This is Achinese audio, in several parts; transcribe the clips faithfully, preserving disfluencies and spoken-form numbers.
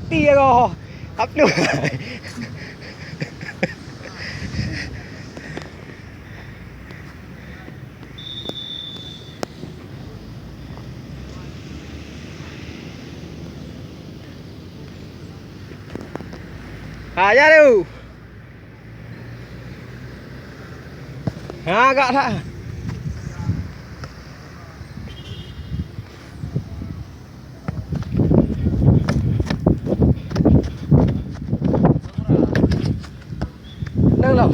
Ti roh. Abdul. Ha, ya tu. Ha, agak tak. Nang lah.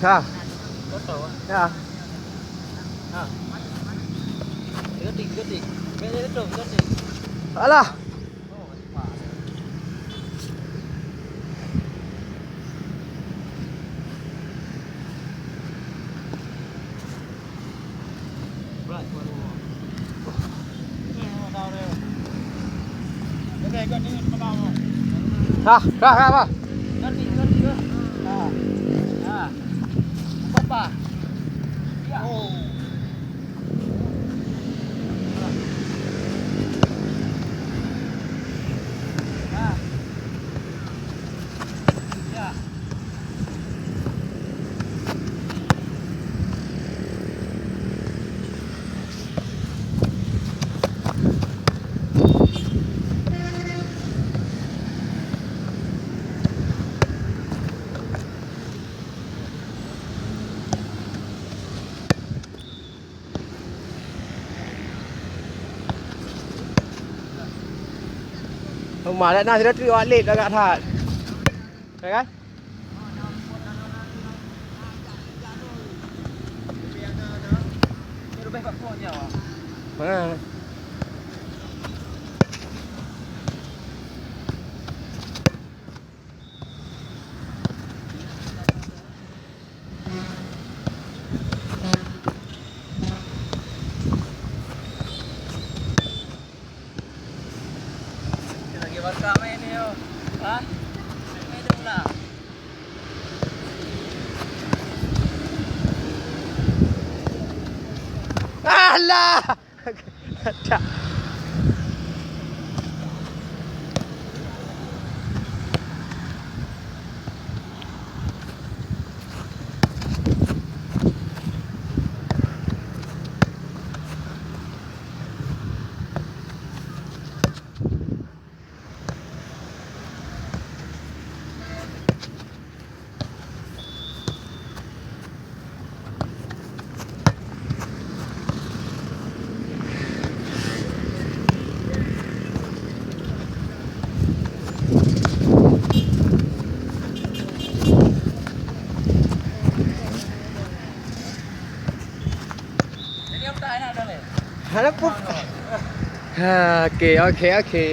Ha. Ya. Alah. Hah, hah, hah, hah. Uma, dak na sidroe treuk awak lét agak that. Ya kan? Ha. Lagi Barca main ni, yo. Ha? Main dia pula. Alah! Hana pu-, ha, okey, okey, okey.